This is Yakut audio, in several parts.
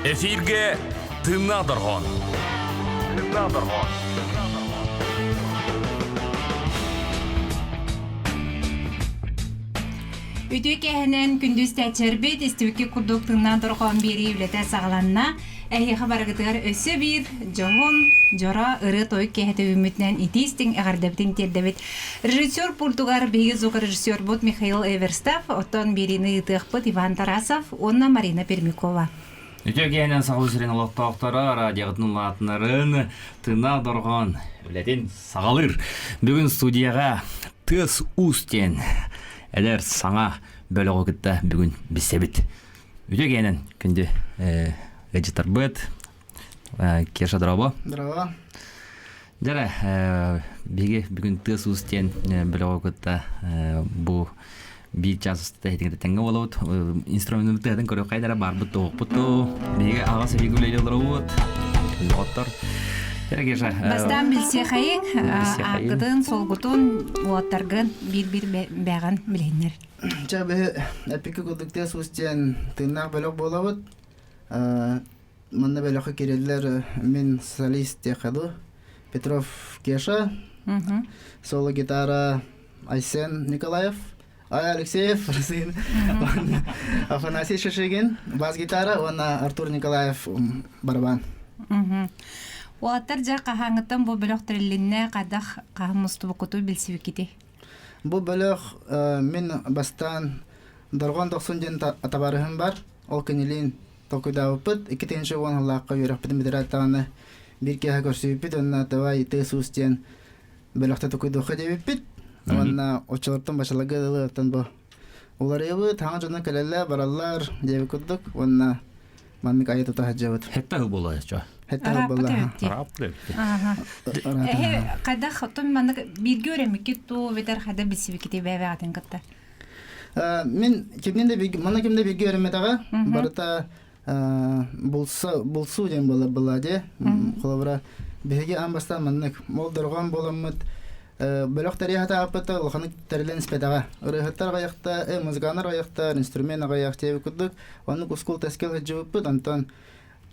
Эфиргэ тыыннаах дорҕоон. Тыыннаах дорҕоон. Үтүө кээһэнэн күндү истээччилэрбит истибикки курдук тыыннаах дорҕоон биэрии үлэтэ саҕаланна. Эһиэхэ барыгытыгар өссө биир дьоһун, дьоро ырыа-тойук киэһэтэ үүммүтүнэн итии-истиҥ эҕэрдэбитин тиэрдэбит. Режиссер пультугар биһиги звукорежиссербут Михаил Эверстов, оттон биэриини ыытыахпыт Иван Тарасов уонна Марина Пермякова. Үтүө киэһэнэн Саха сирин олохтоохторо радиоҕытын улаатынарын тыыннаах дорҕоон үлэтин саҕалыыр. Бүгүн студияҕа Тыас Уус диэн эдэр саҥа бөлөҕү кытта бүгүн билсэбит. Үтүө киэһэнэн күндү ыалдьыттарбыт Кеша дорообо. Здорово. Дьэ биһиги бүгүн тыас уус диэн бөлөҕү кытта бу биир чаас устата иһитиҥ тэҥҥэ буолабыт. Инструментын тыатын көрүөххэ барбыт туохпут туу. Биһиги аҕа сэбиги үлэлии олоробут. Доҕоттор. Дьэ Кеша. Бастаан билсиэхэйиҥ, ааккытын, солгутун, уоттаргын биир-биир бэҕэн билиһиннэр. Чэ, биһи эппикки курдук тыас уус диэн тыыннаах бөлөх буолабыт. Манна бөлөххө кириллэр мин солист диэххэ дуу. Петров Кеша, соло-гитара Айсен Николаев, Ай Алексеев, сын Афанасий Шишигин, бас-гитара уонна Артур Николаев барабан. Уолаттар дьэ хаһааҥҥыттан бу бөлөх тэрилиннэ, хайдах хаһан мустубуккуту билсибиккитий? Бу бөлөх мин бастаан Дорҕоон Дохсун диэн табаарыһым бар. Ол кинилиин толкуйдаабыппыт. 2010 сыллаахха үөрэхпитин бүтэрээт даҕаны биир киэһэ көрсүбүппүт уонна давай тыас-уус диэн бөлөхтө токуйдуохха диэбиппит. Уонна оччолортон бачаларга дылы оттон бу уларыйабыт, хаҥа дьоно кэлэллэр, бараллар диэбит курдук уонна маннык айа тута сылдьабыт. Хетта хыл буолла чо. Хетта хыл буолла. Эһи хайдах оттон маннык бииргэ үөрэммиккит туу битэр хайда билсибиккити бэйэ-бэйэҕитин кытта? Мин кимнин да бииргэ, манна ким да бииргэ үөрэммэтэҕэ. Барыта булса, булсуу диэн буолар была дии. Холобура, биһиги аан бастаан маннык мол дорҕоон буоламмыт бөлөх тэрийэ сатаабыппыт улаханнык тэриллэн испэтэҕэ. Ырыаһыттар аҕыйахта, музыканнар аҕыйахтар, инструмент аҕыйах диэбит курдук. Оннук ускул тэскил сылдьыбыппыт. Онтон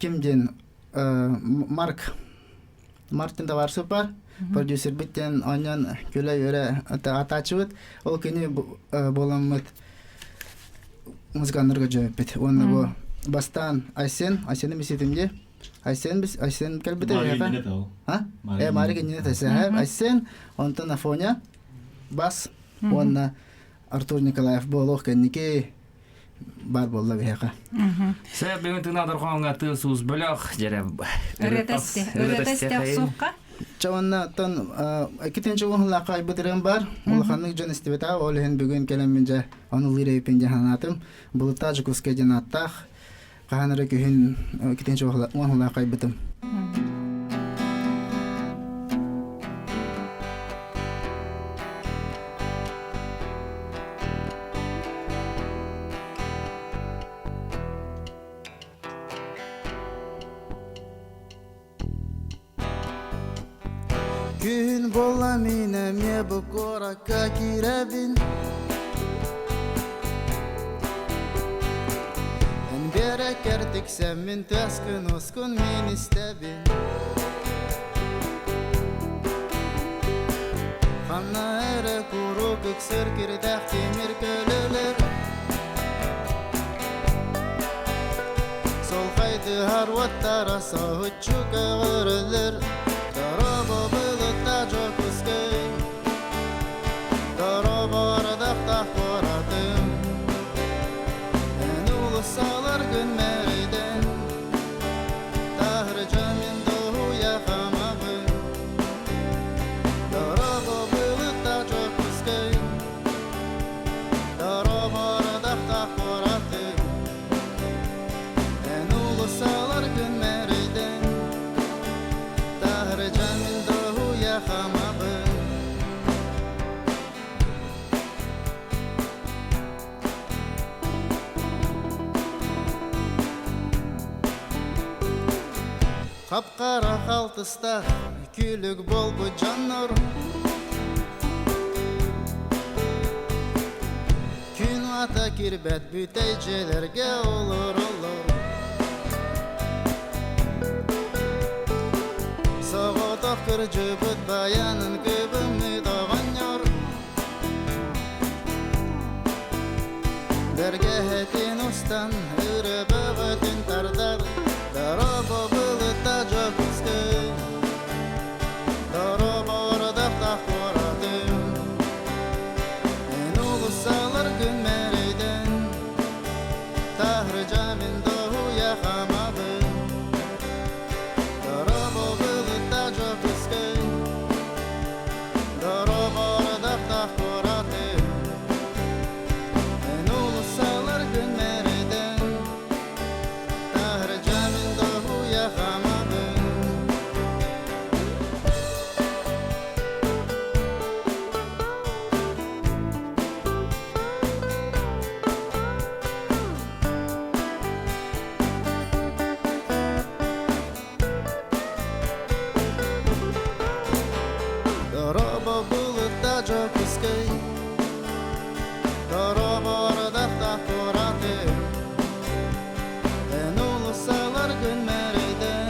ким диэн Марк Мартин табаарсып бар. Продюсербит диэн оонньоон күлэ-үөрэ атааччыбыт. Ол күнү буоламмыт музыканнарга дьөппүт. Уонна бу бастаан Айсен, Айсены биситим дии. Айсен Айсен кэлбитэ эһиэхэ. А? Э, Марик иннинэ тэсэһэ. Айсен, онтон Афоня, бас уонна Артур Николаев буолуох кэнники баар буолла биһиэхэ. Сэ бүгүн тынаадыр хоҥҥа тыас уус бөлөх дьэрэ ырыата охсуохха. Чэ уонна оттон иккитинчи уһунлаахха айбыт ырыам бар. Улаханнык дьон истибэтэ. Ол иһин бүгүн кэлэммин дьэ ону ылыыр эбиппин диэн санаатым. Былыттаах Дьокуускай диэн ааттаах. Хаһан эрэ күһүн иккитинчи уһунлаахха айбытым. Күн буолла мин эмиэ бу куоракка киирэбин Эн биэрэккэр тиксэммин тыаскын-ускун мин истэбин Ханна эрэ куруук ыксыр кирдээх тимир көлөлөр Сол хайдыһар уоттара соһуччу көҕөрөллөр Дорообо былытта Дьокуускай Дорообо ардахтаах куоратым Эн уулуссаларгын мэрийдэн Таһырдьа мин дуһуйа хамабын Дорообо былытта Дьокуускай Дорообо ардахтаах куоратым Эн уулуссаларгын мэрийдэн Таһырдьа мин дуһуйа хамабын Хап-хара халтыстаах күлүк буолбут дьоннор Күн ата кирбэт бүтэй дьиэлэргэ олороллор. Олох кырдьыбыт баянын кыбыммыт оҕонньор Бэргэһэтин устан ыры бөҕөтүн тардар Дорообо былытта Дьокуускай Дорообо ордохтоох куоратым Эн уулуссаларгын мэрийдэн Таһырдьа мин доһуйа хаамабын Дорообо былытта Дьокуускай Дорообо ордохтоох куоратым Эн уулуссаларгын мэрийдэн Таһырдьа мин доһуйа хаамабын Дорообо былытта Дьокуускай Дорообо ардахтаах куоратым Эн уулуссаларгын мэрийдэн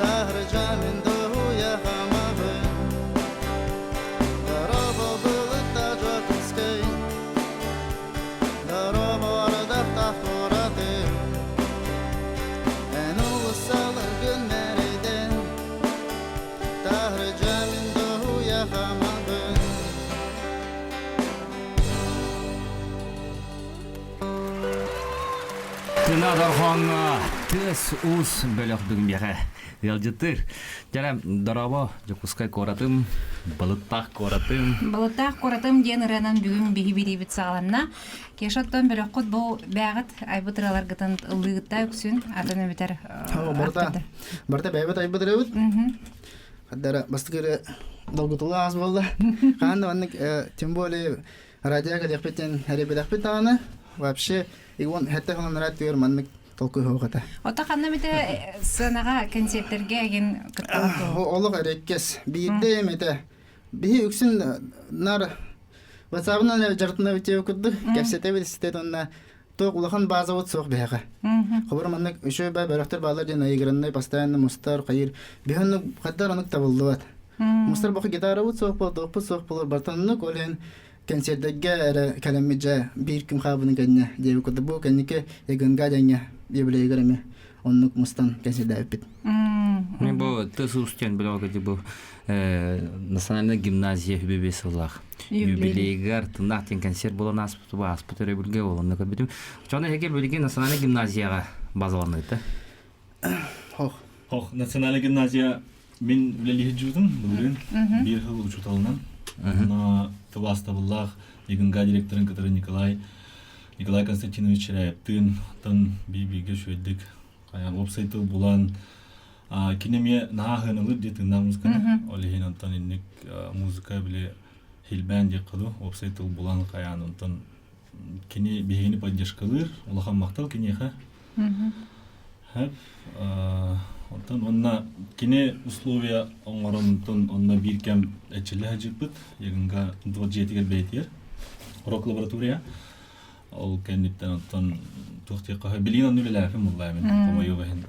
Таһырдьа мин дуһуйа хаамабын Дорообо былытта Дьокуускай Дорообо ардахтаах куоратым Эн уулуссаларгын мэрийдэн Таһырдьа мин дуһуйа хаамабын Тына дорҕооҥҥо тыас уус бөлөх бүгүн ыалдьыттыыр. Дьэ, дорообо, Дьокуускай куоратым, Балыттаах куоратым. Балыттаах куоратым диэн ырыанан бүгүн биһи бириибит саҕаланна. Кешоттон бөлөххүт бу бээҕит айбыт ырыаларгытын ыллыыгытта үксүн атын эбитэр Барыта барыта бэйэбит айбыт ырыабыт. Хаддара бастакы ырыа долгутулаах аас буолла. Хаан да маннык тем более радио кэлиэхпитин эрэ даҕаны вообще игон хэтте хонон түөр маннык толкуй хоҕата. Ото ханна мите сценаҕа концерттерге эгин кыттабыт Олох эреккес биирдэ эмэтэ биһи үксүн нар WhatsApp-ынан жартына битиэ курдук кэпсэтэбит истет онна туох улахан базабыт суох биһэҕэ. Хобор маннык үчүгэй бай бөрөхтөр баалар диэн наигранный постоянно мустар хайыр биһэнник хаддар анык табыллыбат. Мустар боху гитарабыт суох бол туохпут суох болор бартаннык ол иһин концердерге эрэ кэлэммит дьэ биир күн хаабыны кэннэ диэбит курдук бу кэнники егынга диэҥҥэ юбилейгар эмиэ оннук мустан концердээбиппит. Мен бу тыс устен бөлөҕө бу национальная гимназия хүбүбү сыллаах юбилейгар тыннаах диэн концерт буолан ааспыт ааспыт өрөбүлгэ буолан көрбүтүм. Чоно эһиги билигин национальная гимназияҕа базаланыыта. Хох. Хох, национальная гимназия мин үлэлиһи жуутум былырыын биир сыл учууталынан. Онно тылаастабыллаах ЕГНГ директорын кытары Николай Николай Константинович Чиряевтыын тан би-бииргэ үчүгэйдик хайаан уопсай тыл булан кини эмиэ наһаа аһыанылыыр дии тыыннаах музыканы. Ол иһин онтон инник музыка били хилбээн диэххэ дуу, уопсай тыл булан хайаан онтон кини биһигини поддержкалыыр, улахан махтал киниэхэ. Хэп, оттон онно кини условия оҥоронтон онно биир кэм эчиллэ сылдьыппыт, ЕГНГ двор дьиэтигэр бэйэтигэр рок лаборатория. Ол кэнниттэн оттон туох диэххэ билигин онно үлэлээппин буллаа мин хомойуох иһин.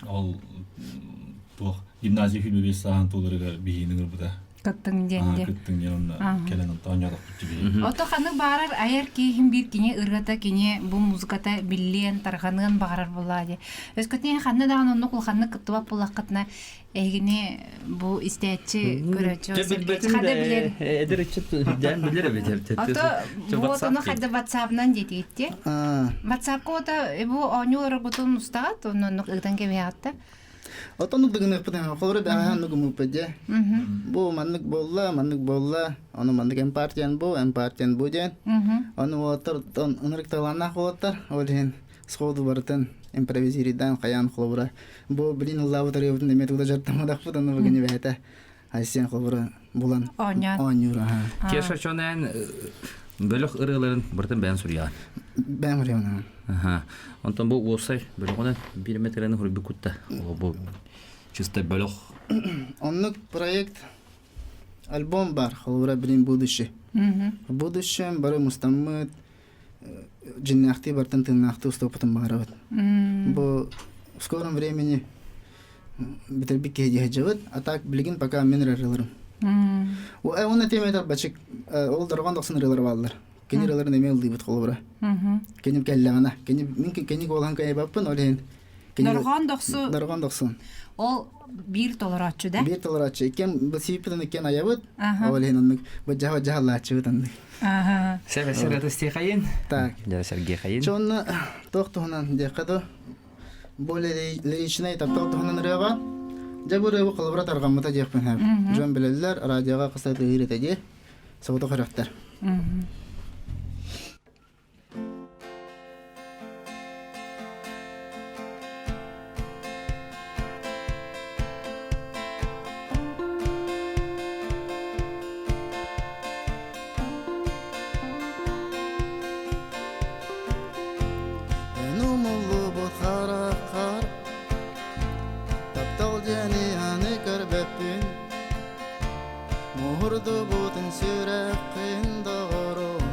Ол туох гимназия хүлүбү сааһын туоларыгар биһиини ыҥырбыта. Кыттыҥ диэн диэн. Кыттыҥ диэн онно кэлэн онто оонньоотохпут дии. Ото ханнык баарар айар киһин биир кини ырыата кини бу музыката биллиэн тарҕаныан баҕарар буоллаа дии. Өскөтүн ханна даҕаны оннук улаханнык кыттыбат буоллаххытына эһигини бу истээччи көрөөччү хада билэр. Эдэр ыччат үрдээн билэр эбит. Ото бу отону хайда ватсабынан диэтигитти. Ватсапка ото бу оонньуу орогутун устаҕат оннук ыытан кэбиһэҕитта. Отоннук дыгыныахпытын холобура бэҕэһээ оннук гыммыппыт дьэ. Бу маннык буолла, маннык буолла, ону маннык эн партиян бу, эн партиян бу диэн. Ону уолаттар ынырык талааннаах уолаттар, ол иһин сходу барытын импровизируйдаан хайаан холобура бу билин ыллаабыт ырыабытын эмиэ тугу да дьарыктамматахпыт ону бүгүн эбэһэтэ Айсен холобура булан оонньуур аха. Кеша чонэн бөлөх ырыаларын барытын бэйэн суруйаҕын. Бэйэм суруйабын. Аха. Онтон бу уопсай бөлөҕүнэн биир метрени хуруйбуккут Бу чисто бөлөх. Оннук проект альбом бар, холобура билин будущее. В будущем бары мустаммыт дьиннээхтии бартан тыыннаахтыы устуоппутун баарабыт. Бу в скором времени. бүтэрбит киһи дии сылдьабыт. А так билигин пока мин ырыаларым. Уонна тиэмэтэ бачык ол дорҕоон дохсун ырыалара бааллар. Кини ырыаларын эмиэ ыллыыбыт холобура. Кини кэллэҕинэ, кини мин кини куолаһын кыайбаппын, ол иһин Дорҕоон дохсу. Дорҕоон дохсун. Ол биир толорооччу да? Биир толорооччу. Иккиэн бысыыппытын иккиэн айабыт. Ол иһин оннук быдьаһа быдьаһаллааччыбыт оннук. Сәбе сэргэтэ стихайын. Так. Дьэ Сергей Чонна туох туһунан диэххэ ду бу лиричнэй таптал туһунан ырыаҕа дьэ бу ырыабы холобура тарҕаммыта диэхпин сөп. Дьон билэллэр, радиоҕа хас да тыһыыр этэ дии. Соҕотох үрэхтэр. Эн умуллубут хараххар Таптал диэни аны көрбөппүн Муһурдубутун сүрэххин доҕорум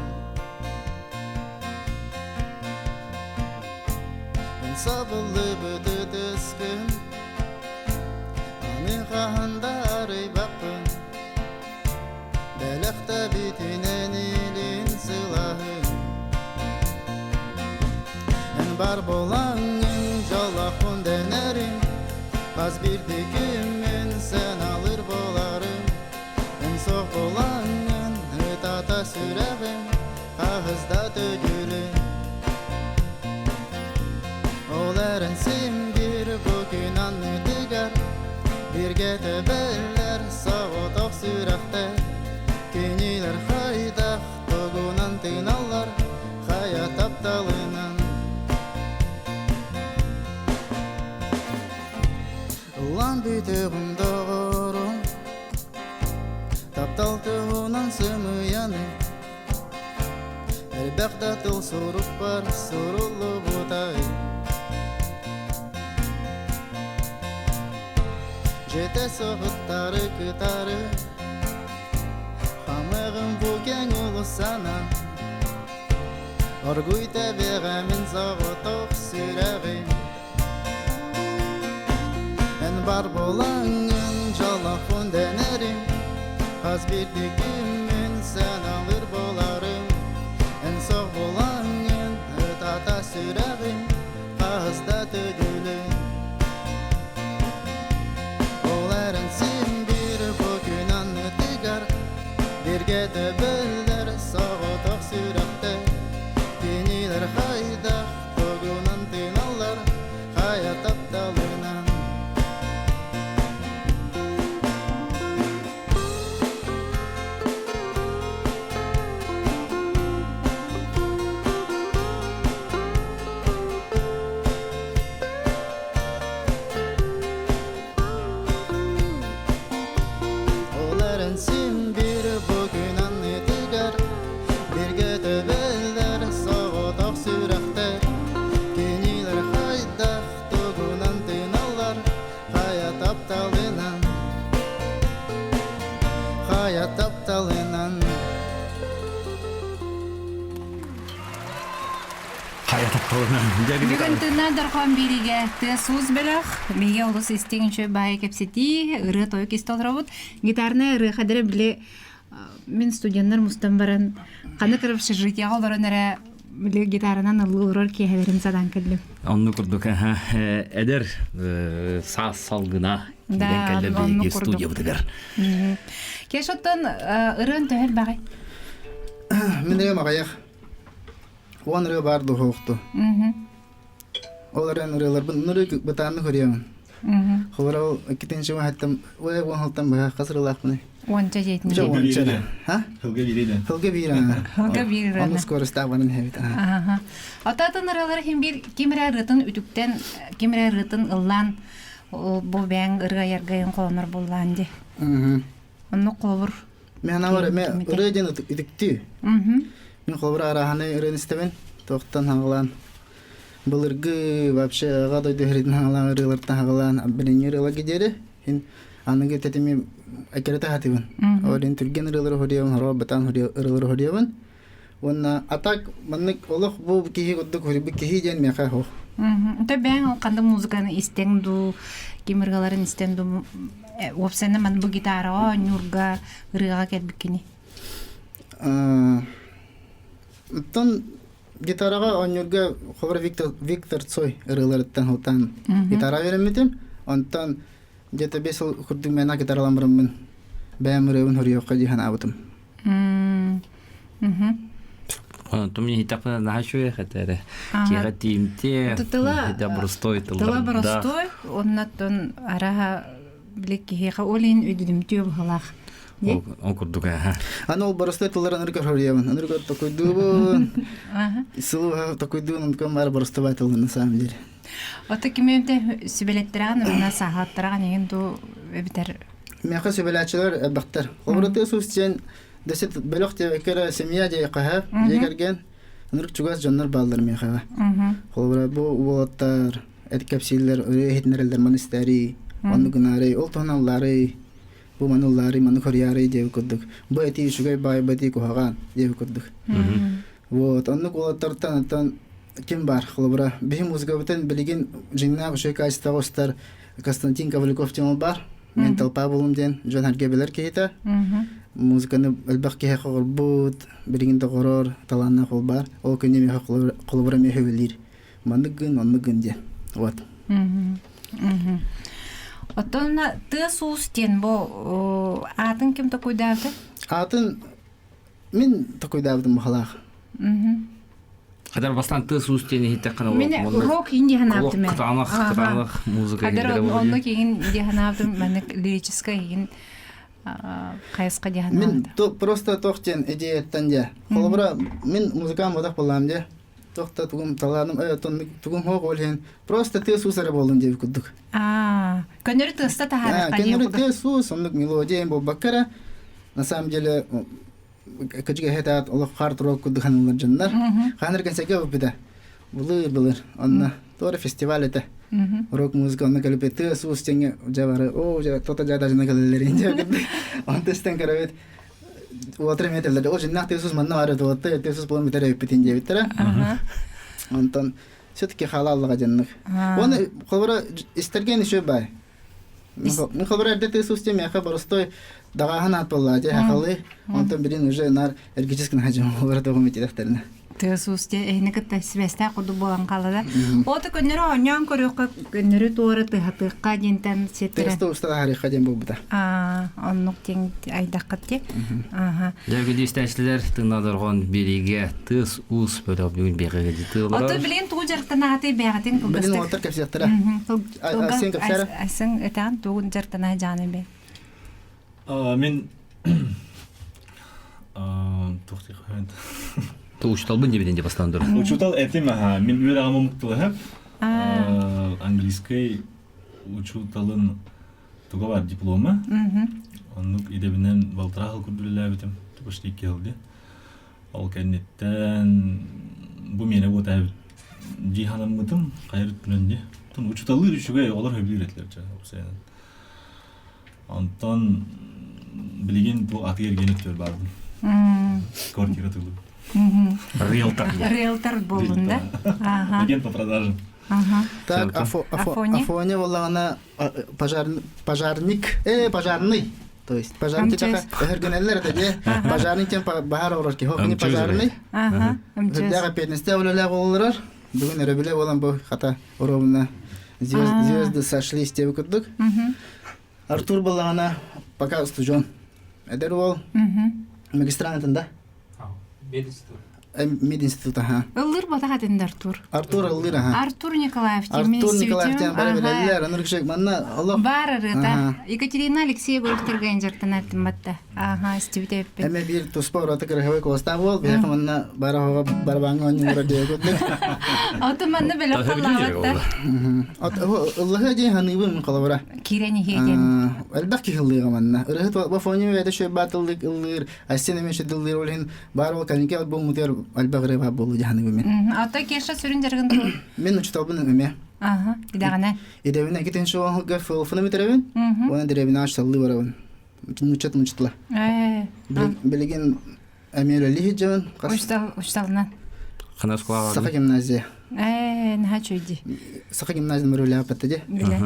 Эн сабыллыбыт ытыскын Аны хаһан да арыйбаппын Бэлэхтэбитинэн илин сылаһын Эн бар болаҥҥын дьоллоохпун дэнэрим Хас биирдии күммүн сен алыр боларым Эн суох болаҥҥын ытата сүрэҕим Хаһыс да төгүлүн Ол эрэн син биир бу күн аннытыгар Бииргэ тэбэллэр соҕотох сүрэхтэр Кинилэр хайдах тугунан тыыналлар Хайа тапталынан Ыллаан бүтүҕүм доҕорум Таптал туһунан сымыйаны Элбэх да тыл сурукпар суруллубутай Дьиэтэ соһуттары кытары Хамыгым бу кэҥ улусанан Оргуй тэбиэҕэ мин соҕотох сүрэҕим Эн бар буолаҥҥын дьоллоохпун дэнэрим Хас биирдии күммүн сыаналыыр буоларым Эн суох буолаҥҥын ытата сүрэҕим Хаһыс да төгүлүн Ол эрэн син биир бу күн аннытыгар Бииргэ төбөллөр соҕотох сүрэхтэр Кинилэр хайдах тугунан тыыналлар хайа тапталынан Ол эрэн син биир бу күн аннытыгар Бииргэ төбөллөр соҕотох сүрэхтэр Кинилэр хайдах тугунан тыыналлар Хайа тапталынан Хайа тапталынан Хайа тапталынан. Бүгүн тыыннаах дорҕоон биэриигэ тыас-уус бөлөх, биһиги олус истиҥ үчүгэй баайы кэпсэтии, ырыа-тойук истэ олоробут. Гитарнай ырыаха дэрэ били мин студеннар мустан баран ханнык эрэ общежитиеҕа олорон эрэ били гитаранан ыллыы олорор киэһэлэрин санаан кэллим. Оннук курдук эдэр саас салгына киирэн кэллэ биһиги студиябытыгар. Кеш оттон ырыан төһөр баҕай? Мин ырыам аҕыйах. 10 ырыа баар дуһуохту. Ол эрэн ырыаларбын ныры бытааннык көрүөмүн. Холобура ол иккитинчи уһаттан уэ уон быһа хас ырыалаахпыный? Уонча диэтин. Чэ уонча. Ха? Хылга биириден. Хылга биир. Хылга биир. Онус скоростаах баран иһэбит. Аха. Отатын ырыалары хим бир ким эрэ ырыатын үтүктэн, ким эрэ ырыатын ыллаан бу бэйэҥ ырыа айаргайын холонор буллаан ди. Оннук холобур. Мен анамар ме ырыа диэн үтүктүү. Мин холобур арааһаны ырыаны истэбин. Туохтан хаҥалаан былыргы вообще аҕа дойду иһиритин хаҥалаан ырыалартан хаҥалаан билиҥҥи ырыаларга диэри ин аныгы тэтими эккирэтэ сатыыбын. Ол иһин түргэн ырыалары хоруйабын, хоруо бытаан ырыалары хоруйабын. Уонна а так маннык олох бу киһи курдук хоруйбут киһи диэн миэхэ суох. Ото бэйэҥ ханнык музыканы истэҥ дуу, ким ырыаларын истэн дуу, уопсайынан маны бу гитараҕа оонньуурга, ырыаҕа кэлбиккиний? Оттон гитараҕа оонньуурга холобура Виктор, Виктор Цой ырыаларыттан ылтаан гитара үөрэммитим. Онтон где-то 5 сыл курдук мээнэ гитаралаан бараммын бэйэм ырыабын хоруйуохха дии санаабытым. Онтум иһитэхпинэ наһаа үчүгэй хэтэрэ. Киэҕэ тиимтиэ, Тыла боростой тыла боростой, оннаттан араха били киһиэхэ ол иһин өйдөдүмтүө быһалаах. Ол курдук аха. Аны ол боростой тылларын ырыгар хоруйабын. Ырыгар токуйдуубун. Сылу токуйдуун онком бар боростубай тылын на самом деле. Ото кимиэмте сүбэлэттэрэҕин уонна сааһаттараҕын эҥин дуу эбитэр Миэхэ сүбэлээччилэр элбэхтэр. Холобура суус диэн дэсит бөлөх диэбэккэ эрэ семья диэххэ дьиэ кэргэн ынырык чугас дьоннор бааллар миэхэҕэ. Холобура бу уолаттар эт кэпсииллэр, ырыа иһитиннэрэллэр маны истээрий, оннук гынаарый, ол туһунан ыллаарый, бу маны ыллаарый, маны хоруйаарый диэбит курдук. Бу этии үчүгэй баай, бу этии куһаҕан диэбит курдук. Вот, оннук уолаттартан оттон ким баар? Холобура, биһи музыкабытын билигин дьиҥнээх үчүгэй качествоҕа устар Константин Ковалюков диэн баар. Мен толпа булум диэн дьон эргэ билэр киһитэ. Музыканы элбэх киһи хоҕорбут, билигин да оҕорор, талааннаах ол баар. Ол күнү миэхэ холобура миэхэ үлэлиир. Маннык гын, оннук гын диэн. Вот. Оттон тыас-уус диэн бу аатын ким токуйдаабыта? Аатын мин токуйдаабытым баһалаах. Хадар бастаан тыас-уус диэн иһиттэххинэ Мин рок инди ханаабытым. Кытаанах, кытаанах музыка Хадар онно кигин ди ханаабытым маннык лирическай игин хайысха ди Мин просто тох диэн идеяттан дьэ. Холобура мин музыкам бодох боллаам дьэ. Тох та тугум талааным тугум хоох ол иһин просто тыас-уус эрэ буоллун диэбит курдук. Аа, көннөрү тыаста таһаарыахха Көннөрү тыас-уус оннук мелодия буолбакка эрэ на самом деле кыдьык эһэтаат олох хаар туруок курдук ханаллар дьоннор. Хааныр кэнсэгэ ылбыта. Былыр былыр онно туора фестиваль этэ. Рок музыка онно кэлбит тыас уус теңе дьэ бары оо дьэ тота дьэ дажына кэлэллэрин дьэ онто истэн көрөбүт уотра метеллер ол жиннах тыас уус манна бары туотта тыас уус буолан бүтэр эбиппитин диэбиттэрэ. Онтон все-таки хаалааллаҕа дьоннук. Уонна холобура истэрген еще бай. Мин холобура эрдэ тыас уус диэн миэхэ боростой даҕааһын аат буоллаа дьэ хахалы. Онтон билин уже нар эргичис гына дьон холобура тоҕум итилэхтэринэ. Тыас уус дьэ эһини кытта сибээстээх курдук буолан хаалла да. Ото көннөрү оонньоон көрүөххэ, көннөрү туора тыһатыахха диэнтэн сиэттэрэ. Тыаста уста таһаарыахха диэн буолбута. Аа, оннук диэн айдаххыт дии. Ааха. Дьэ күндү истээччилэр тыынадорҕон биэриигэ тыас уус бөлөх бүгүн биэҕигэ дьиты Ото билигин тугу дьарыктанаатый бэйэҕитин Билин кылгастык. уолаттар кэпсиэхтэрэ. Айсен кэпсээрэ. Айсен этэҕин тугун дьарыктанаа дьааны бэ. Мин туох диэххэ Ту учуталбын диэбитин дьэ бастаан турар. Учутал этим аха. Мин үөрэҕим омуктулаһып английскай учууталын туга бар диплома. Оннук идэбинэн балтараа сыл курдук үлэлээбитим. Почти 2 сыл дии. Ол кэнниттэн бу миэнэ буотаабыт дии санаммытым хайыр өттүнэн дии. Учуталлыыр үчүгэй оҕолор сөбүлүүр этилэр дьэ уопсайынан. Онтон билигин бу атыы эргиэн өттүгэр баарбын. Квартира тылым. Риэлтор. Риэлтор буоллун да? Агент по продажам. Так, Афоня буоллаҕына пожарник, пожарный. То есть пожарник өһөргөнөллөр этэ дии. Пожарник диэн баһаар оҕорор киһи. Кини пожарный. Үрдээх эппиэтинэстээх үлэлээх буолаллар. Бүгүн өрөбүлэ буолан бу хата оруобуна звезды сошлись диэби курдук. Артур буоллаҕына пока устудьуон. Эдэр уол магистрант да? Мединститут, аха. Ыллыр ботах этин Артур. Артур ыллыр, аха. Артур Николаев. Артур Николаев диэн бары билэллэр. Аныр кишек манна олох. Бар ырыта. Екатерина Алексеева өлтөргө инжертан аттым батта. Аха, истибите эппит. Эме биир туспа ураты кырыһабай куостаах буол. Биһиэхэ манна бараһоҕа барабааҥҥа оонньуулара диэ курдук. Ото манна бэлэх халлаабатта. Ыллаһыа диэн ханыыбын холобура. Киирэн иһиэ диэн. Элбэх киһи ыллыыга манна. Ырыһыт бу фоне бэйэтэ шөйбаат ыллыыр, Айсен эмиэ ыллыыр ол иһин баар ол кэнники альбоммутугар элбэх ырыа баар буолуу дьаһаныыбын мин. Ото Кеша сүрүн дьарыгын тугу? Мин учууталбын эмиэ. Аха, идэҕинэ. Идэбинэ икитин шоуга филфыны бүтэрэбин. Уонна дэриэбинэҕэ учууталлыы барабын. Нуччат мучутла. Билигин эмиэ үлэлии сылдьабын. Учууталынан. Хана оскуола Саха гимназия. Ээ, наһаа үчүгэй дии. Саха гимназия нөмер үлэҕэ дии.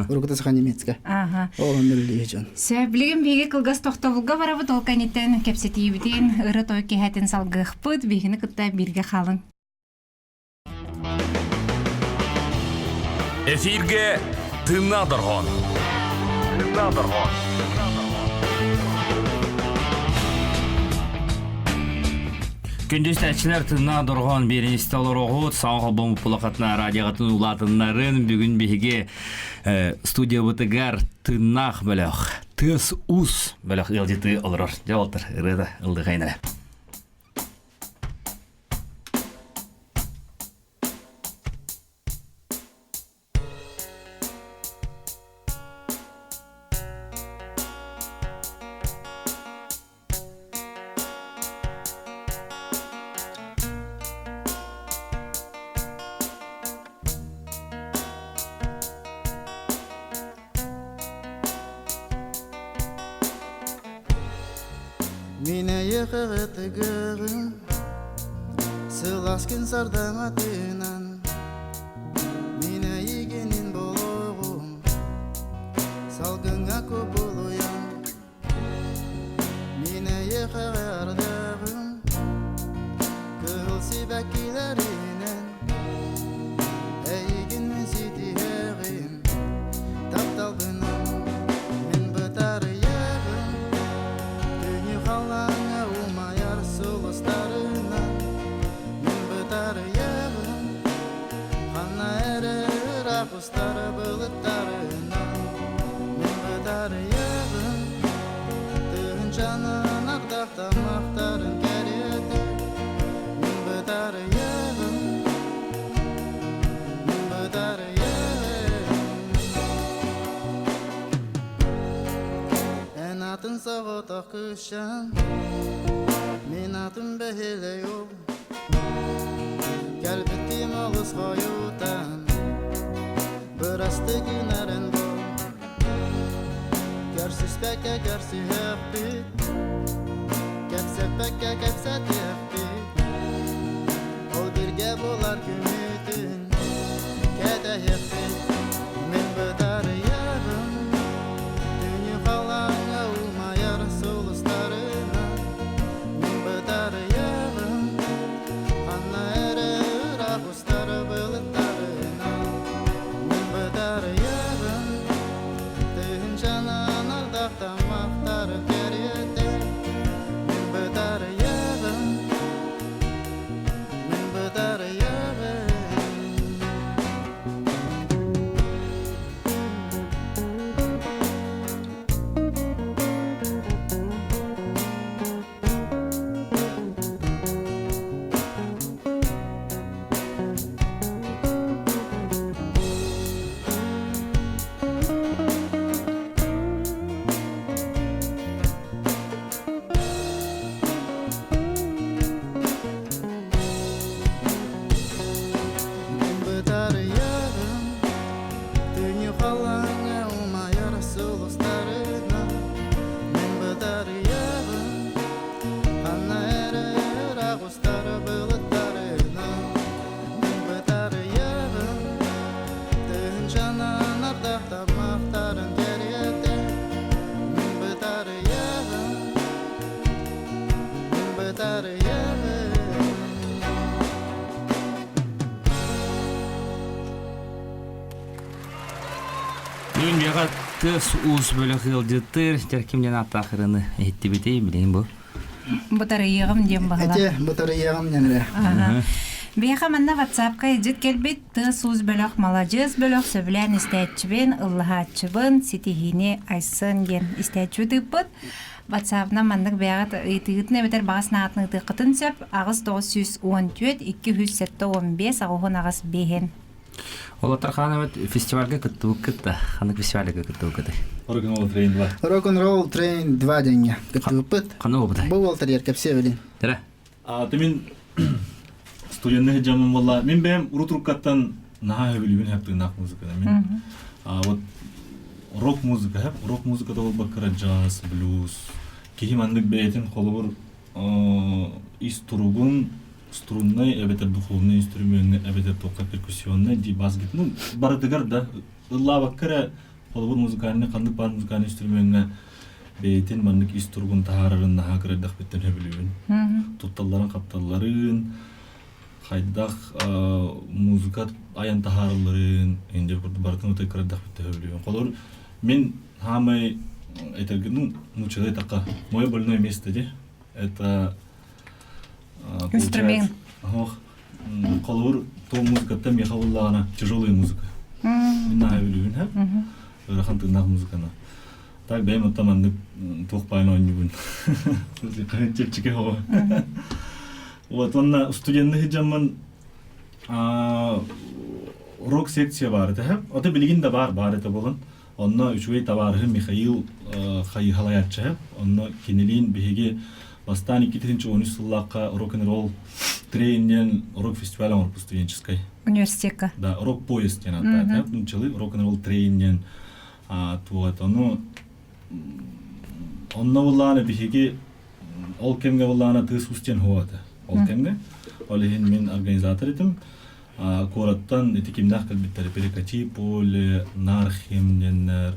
Уруккута саха немецкая. Ага. Ол онно үлэлиир дьон. Сөп, билигин биһиги кылгас тохтобулга барабыт, ол кэнниттэн кэпсэтиибитин, ырыа-той киэһэтин салгыахпыт, биһигини кытта бииргэ хаалыҥ. Эфиргэ Тыыннаах дорҕоон. Тыыннаах дорҕоон. Күндү истээччилэр тыыннаах дорҕоон биэринистэ олороҕут саҥа холбоммут пулахатына радиоҕытын улаатыннарын бүгүн биһиги студиябытыгар тыыннаах бөлөх тыас уус бөлөх ыалдьыты олорор дьэ олтор ырыата ыллыхайнара Мин эйиэхэҕэ тыгыаҕым, сылаас күн сардаҥатынан Мин эйигинин буолуоҕум, салгыҥҥа кубулуйан Мин эйиэхэҕэ ардыаҕым, кыһыл сибэккилэринэн Эйигин мин ситиһэҕим, тапталбынан мин бытарыйыаҕым Күнү халлааҥҥа умайар сулустарынан мин бытарыйыаҕым Ханна эрэ ыраах устар былыттарынан мин бытарыйыаҕым Тыһыынчанан ардах таммахтарын кэриэтэ мин бытарыйыаҕым Мин бытарыйыаҕым Эн атын соҕотох кыысчаан Мин атым бэһилэй ол Кэлбиттим олус хойутаан Бырастыы гынарын бул Көрсүспэккэ көрсүһүөхпүт Кэпсэппэккэ кэпсэтиэхпит Ол бииргэ буолар күммүтүн Кэтэһиэхпит Мин бытарыйарым Түүнү халааҥҥа умайар сулустарынан Мин бытарыйарым Ханна эрэ ыраах устар былыттарынан Мин бытарыйарым Тыһыынчанан ардах таммахтары кэриэтэ Мин бытарыйарым Мин бытарыйарым Мин бытарыйарым Түнү халлааҥҥа умайар сулустарынан Мин бытарыйабын Ханна эрэ ыраах устар былыттарынан Мин бытарыйабын Тыһыынчанан ардах таммахтарын кэриэтэ Мин бытарыйабын Мин бытарыйабын Бүгүн дьиэҕэ тыас-уус бөлөх ыалдьыттыыр Дьэрким диэн ааттаах ырыаны иһиттибитий билигин бу. Бытарыйыаҕым диэн баһыла. Эти бытарыйыаҕым диэн эрэ. Биһиэхэ манна ватсапка илдьит кэлбит тыас-уус бөлөх маладьыас бөлөх сөбүлээн истээччибин, ыллаһааччыбын, ситиһиини Айсын диэн истээччи ыыппыт. Ватсапынан маннык бэйэҕит ыйытыыгытын эбэтэр баҕа санаатын ыытыаххытын сөп. 8 914 275 88 5 Олотор хаан фестивальга кыттыбыккыт да? Ханнык фестивальга кыттыбыккыт? Рок-н-ролл Train 2. Рок-н-ролл Train 2 деңге кыттыбыппыт. Ханна буолбутай? Бу буолтар кэпсиэ билин. Тара. А ты мин студенный жамын болла. Мин бэйэм урут руккаттан наһаа сөбүлүүбүн хэптыгнаах музыканы. Мин а вот рок музыка хэп, рок музыкада болбаккара джаз, блюз. Киһи маннык бэйэтин холобур ис туругун. струннай эбэтэр духовнай инструмеҥҥа эбэтэр туохха перкуссионнай дии бас ну барытыгар да ыллаабакка эрэ холобур музыкальный ханнык баар музыкальный инструмеҥҥа бэйэтин маннык ис туругун таһаарарын наһаа кыра эрдэхпиттэн сөбүлүүбүн. Тутталларын хапталларын, хайдах музыка айан таһааралларын инде курдук барытын отой кыра эрдэхпиттэн сөбүлүүбүн. Холобур мин хаамай этэргэ ну нууччалыы эттэххэ мое больное место де это Инструмент. Ох, холобур то музыкаттан миэхэ буллаҕына тяжелая музыка. Мин наһаа сөбүлүүбүн һэ. Ыарахан тыыннаах музыканы. Так бэйэм оттон маннык туох баайын оонньуубун. Чэпчэки оҕо. Вот уонна студенны сылдьаммын рок секция баар этэ. Ото билигин да баар баар этэ буолан. Онно үчүгэй табаарыһым Михаил хайыһалайааччы. Онно кинилиин биһиги бастаан 2013 сыллаахха рок-н-ролл трейннен рок-фестиваль оҥорбут студенческой. Университетка. Да, рок-поезд диэн ааттаат. Нууччалыы рок-н-ролл трейннен туот. Ону онно буллааны биһиги ол кэмҥэ буллаана тыас уус диэн хуата. Ол кэмҥэ. Ол иһин мин организатор этим. Куораттан ити кимнээх кэлбиттэрэ Перекати поле, Нархим диэннэр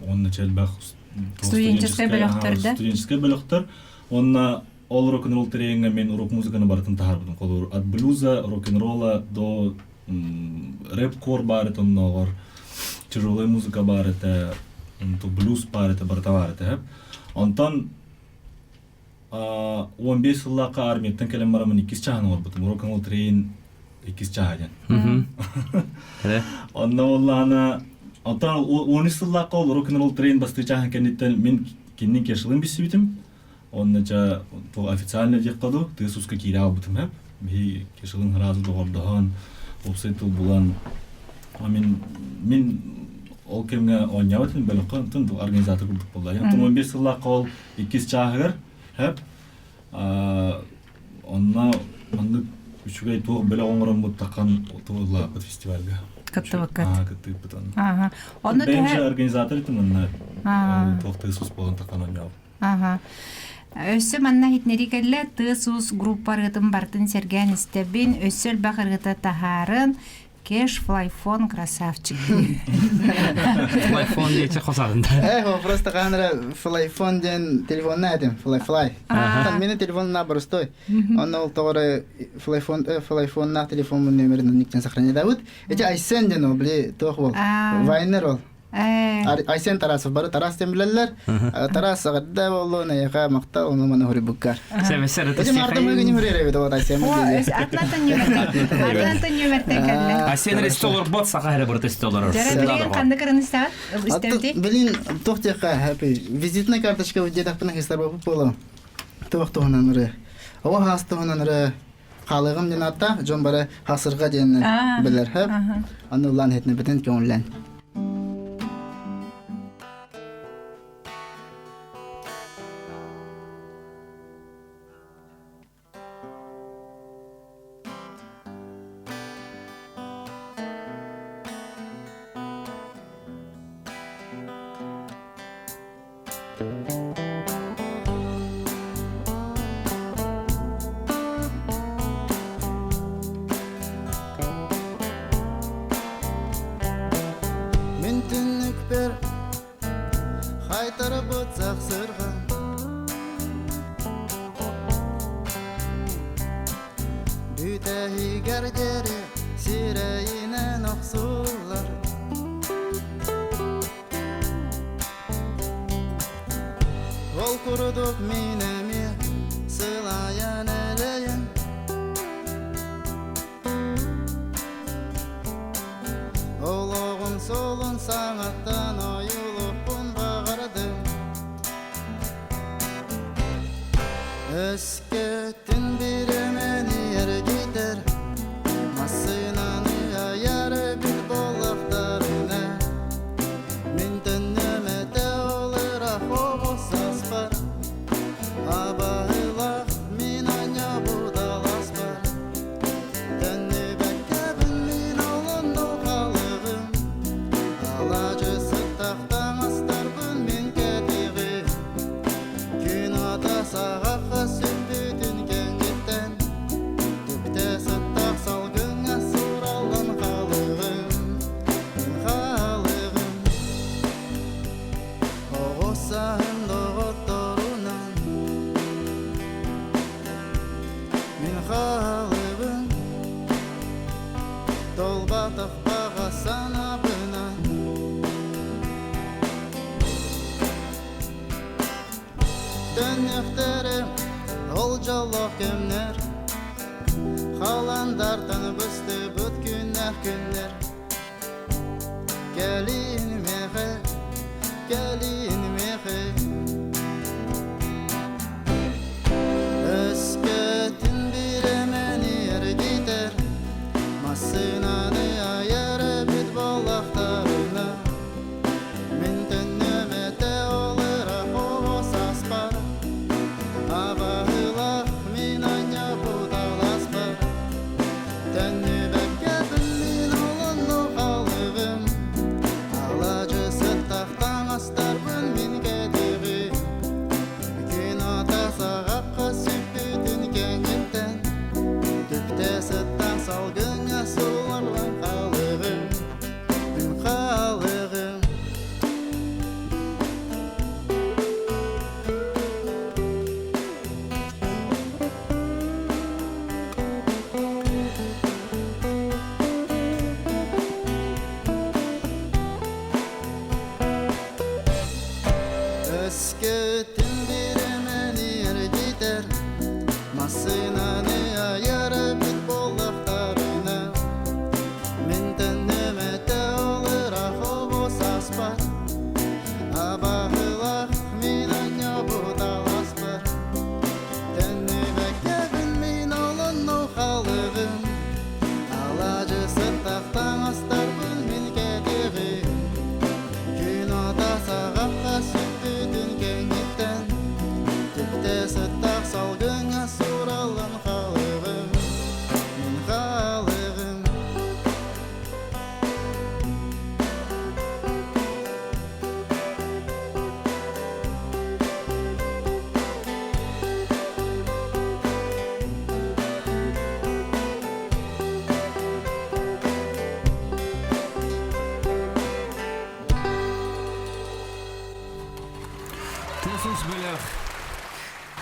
уонна элбэх студенческай бөлөхтөр да студенческай бөлөхтөр уонна ол рок-н-ролл трениҥҥэ мин рок-музыканы барытын таһаарбытым холобур от блюза рок-н-ролла до рэп-кор баар этэ оннооҕор тяжелая музыка баар этэ блюз баар этэ барыта баар этэ онтон 15 сыллаахха армияттан кэлэн бараммын иккис чааһын оҥорбутум. Рок-н-ролл train иккис чааһа диэн. Онно буоллаҕына, онтон 13 сыллаахха ол рок-н-ролл train бастыы чааһын кэнниттэн мин кинини кешылын билсибитим. Онно дьэ официально диэххэ дуу, тыас ууска киирэ албытым хэп. Биһи кешылын сразу доҕордоһон, уопсай тыл булан, мин мин ол кэмҥэ оонньообот этим бөлөххө, онтон организатор курдук буолла. Онтон 15 сыллаахха ол иккис чааһыгар хэп онно маннык үчүгэй туох бөлөх оҥороммут таххан туоллааппыт фестивальга. Кыттыбыккыт. Кыттыыппыт онно. Ага. Онно Бэйэм же организатор этим онно туох тыас уус буолан таххан оонньообут. Ага. Өссө манна иһитиннэрии кэллэ тыас-уус группа ырыатын барытын сэргээн истэбин, өссө элбэх ырыата таһаарын, Кеш флайфон красавчик. Флайфон диэчи хосаҕында. Э, просто хаанара флайфон диэн телефонна этим, флай-флай. Там мене телефон на простой. Он ол тоҕо флайфон флайфоннаах телефон номерин никтен сохраняйдабыт. Эти Айсен диэн ол, били туох бол. Вайнер ол. Айсен Тарасов бары Тарас диэн билэллэр. Тарас саҕарда боллун эйэхэ махтал ону маны хурибуккар. Эти марта мы гыним хуриребит вот Айсен. Атнатан нөмертен кэллэ. Айсен ресте олорбот саха эрэ барыта истэ олорор. Билигин ханнык ырын истэбит? Билин туох диэххэ визитная карточка диэтэхпинэ хыстар буолуо. Туох туһунан ыры. Оҕо хаас туһунан ыры хаалыгым диэн ааттаах дьон бары хасырга диэн билэр хөп. Аны улаан хетнебитин көҥүллэн. Мин түннүкпэр хайтарбыт сахсырҕа Бүтэһигэр диэри сирэйинэн охсуллар Ол курдук мин эмиэ сылайан элэйэн Олоҕум суолун саҥаттан ойуулукпун баҕардым Өскөтүн бириэмэни эргитэр массыынаны айар эбит буоллахтарына Мин төннүөм этэ ол ыраах оҕус аспар. Мин хаалыбын Толбатах баҕа санаабынан Төннүөхтэрэ ол дьоллоох кэмнэр Халандартан быстыбыт күннээх күннэр Кэлин миэхэ, кэлин миэхэ Өскөтүн бириэмэни эргитэр Массыынаны айар эбит буоллахтарына Мин төннүөм этэ ол ыраах оҕо сааспар Абаһыылаах мин анньаппыт алааспар Төннүбэккэбин мин олонну халыгым Алаадьы сыттах таҥастарбын мин кэтиҕим Күн ата саҕахха сүппүтүн кэнниттэн Түптэ сыттан салгыҥҥа сууллан халыгым Мин халыгым Өскөтүн бириэмэни эргитэр Массыынаны айар эбит буоллахтарына Мин төннүөм этэ ол ыраах оҕо сааспар Абаһылаах мин анньабыт алааспар Төннүбэккэбин мин олонну халыгым Алаадьы сыттах таҥастарбын мин кэтиҕим Күн ата саҕахха сүппүтүн кэнниттэн Түптэ сыттах салгыҥҥа суураллан халыгым Мин халыгым Тыас-уус бөлөх.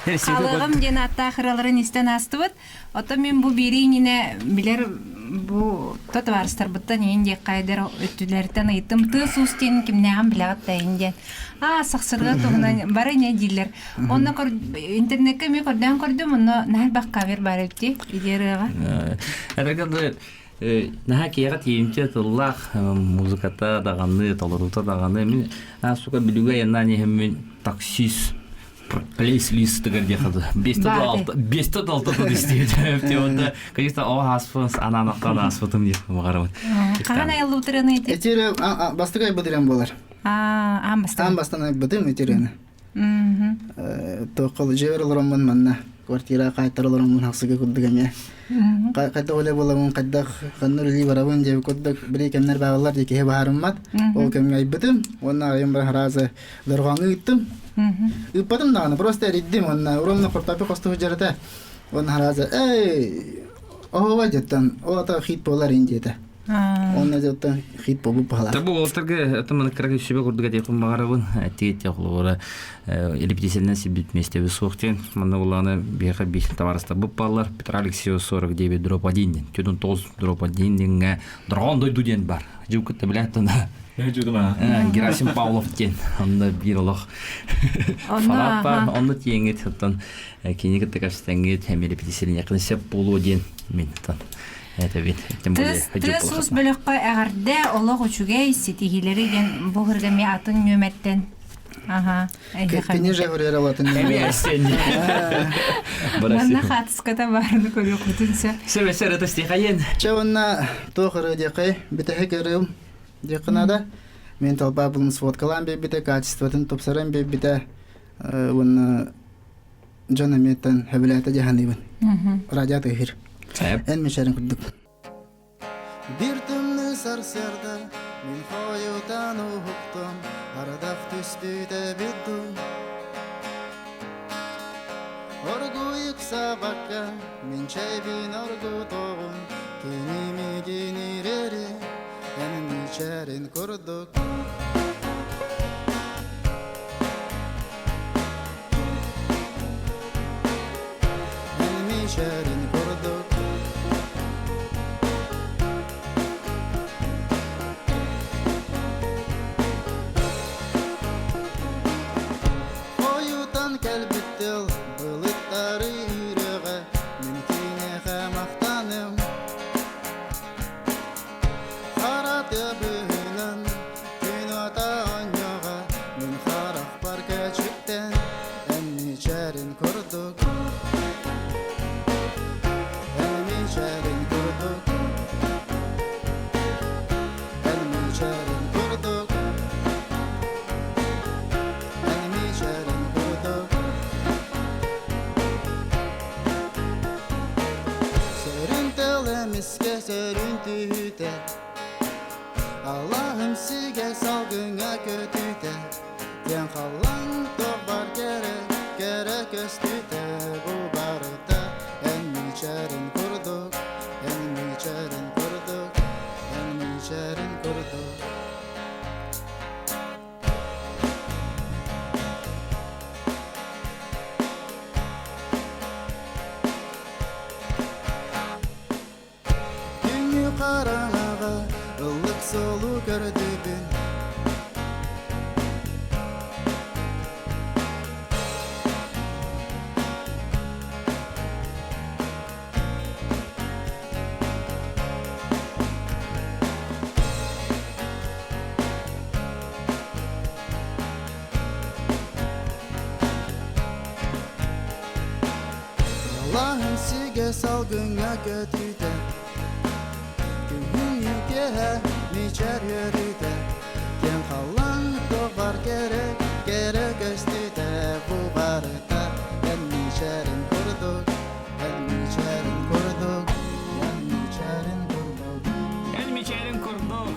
Халыгым диэн ааттаах ырыаларын истэн аастыбыт. Оттон мин бу биэрии иннинэ билэр бу товарыстарбыттан иин диэххэ эдэр өттүлэриттэн ыйыттым. Тыас-уус диэн кимнээҕин билэҕит да иин диэн. Аа, сахсырга туһунан бары инэ дииллэр. Онно интернеккэ эмиэ көрдөөн көрдүм, онно наһаа элбэх кавер баар эбит дии, ити ырыаҕа. Эрэгэр наһаа киэҕэ тиийимтиэ тыллаах музыката даҕаны, толоруута даҕаны. Мин сука билүүгэ айаннаан иһэммин таксист плейлистыгар диэхэ 506 тыл истибитим. Онно, конечно, о ааспын анаанахтан ааспытым диэх баҕарабын. Хаһан айыллыбытырыны ити? Этире бастакы айбытырым буолар. Аа, аан бастан. Аан бастан айбытым этирены. Туохха дьиэбэр олороммун манна квартира хаайтар олороммун хахсыга курдук эмиэ. Хайдах үлэ буоламмын, хайдах ханна үлэлии барабын диэбит курдук били кэмнэр бааллар дии киһи баһаарыммат. Ол кэмҥэ айбытым уонна айым бар хараазы дорҕооҥҥо ыыттым. Ыыппатым даҕаны, просто эрийдим уонна уромна хортопи хостуһу дьарата. Уонна хараазы эй оһуобай дьэттэн ол ата хит буолар ин диэтэ. Онно дьэттэн хит буолбут баһалар. Табу уолтарга это маны кыра сүбэ курдук этиэхпин баҕарабын. Тиит холобура репетициянан сибит миэстэби суох диэн. Манна булааны биһиэхэ биир табаарыстарбыт бааллар. Петр Алексеев 49 дроп 1 диэн. 49 дроп 1 диэҥҥэ Дорҕоон дойду диэн бар. Дьыл кытта билээт да Герасим Павлов диэн онно биир олох фанат бар. Онно тиэҥҥит оттон кини кытта кэпсэтэҥҥит эмиэ репетициялиэххин сөп буолуо диэн мин оттон этэбин. Тыас-уус бөлөххө эҕэрдэ олох үчүгэй ситиһиилэри диэн бу ырга эмиэ атын нүөмэртэн Ага. Кини же говорила латын. Манна хаатыската баарыны көрүөхпүтүн сөп. Сөп өссө ырыта стихайын. Чэ уонна туох ырыа диэхэй бүтэһик ырыам диэххэ наада. Мен толпа булун сводкалаан биэрбитэ, качествотын тупсаран биэрбитэ уонна дьон эмиэттэн хөбүлээтэ дьаһаныыбын. Радио тыһыр. Эн мишерин курдук. Бир тымныы сарсыарда мин хойутаан уһуктум, ардах түспүтэ бүттүм. Оргууй ыксаабакка мин чэйбин оргутуоҕум, кини миигин ириэри, эн мичээрин курдук. Эн мичээрин. Эмискэ сөрүүн түһүүтэ Аллаһым сигэ салгыҥҥа көтүүтэ Диэн халлаан туох кэрэ кэрэ көстүүтэ Бу барыта эн мичээрин курдук эн мичээрин курдук эн мичээрин курдук. Күҥҥү хараҥаҕа ыллык суолу көрдүүбүн. Аллаһым сигэ салгыҥҥа көтүүтэ Күһүҥҥү киэһэ мичээр үөрүүтэ Киэҥ халлаан туох кэрэ кэрэ көстүүтэ Бу барыта эн мичээрин курдук эн мичээрин курдук эн мичээрин курдук. Эн мичээрин курдук.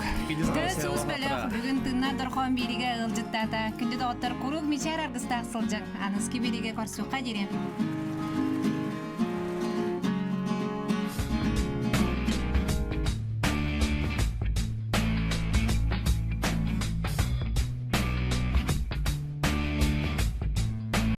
Тыас-уус бөлөх бүгүн тыыннаах дорҕоон бииригэ ыалдьыттаата. Күндү доҕоттор, куруук мичээр аргыстаах сылдьыҥ. Аныски бииригэ көрсүөххэ диэри.